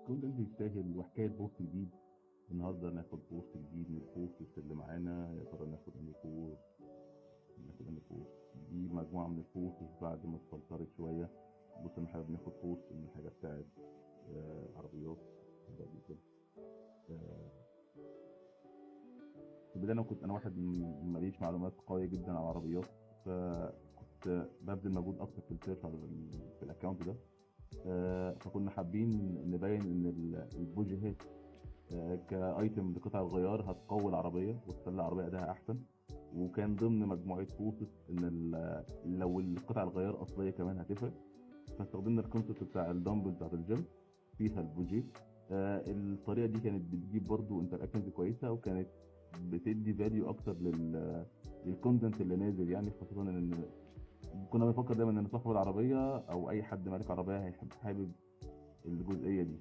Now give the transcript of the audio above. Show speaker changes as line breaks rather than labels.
content يستاهل وحكاية post جديد. النهارده ناخد post جديد من ال posts اللي معانا. يا ترى ناخد انهي post؟ ناخد انهي post؟ دي مجموعة من ال posts بعد ما اتفلترت شويه. بص، انا حابب ناخد post من الحاجة بتاعت عربيات. بحبها جدا. في البداية انا كنت انا واحد ماليش معلومات قوية جدا عن العربيات، فكنت ببذل مجهود اكتر في ال search على في ال account ده. فكنا حابين نبين ان البوجيهات ك item لقطع الغيار هتقوي العربية وتخلي العربية اداها احسن. وكان ضمن مجموعة posts ان لو القطع الغيار اصلية كمان هتفرق. فاستخدمنا ال concept بتاع الدمبل بتاعت الجيم فيها البوجيه. الطريقة دي كانت بتجيب برضو interactions كويسه، وكانت بتدي value اكتر لل content اللي نازل، يعني خاصة ان كنا بنفكر دايما ان صاحب العربية او اي حد مالك عربية هيحب حابب الجزئية دي.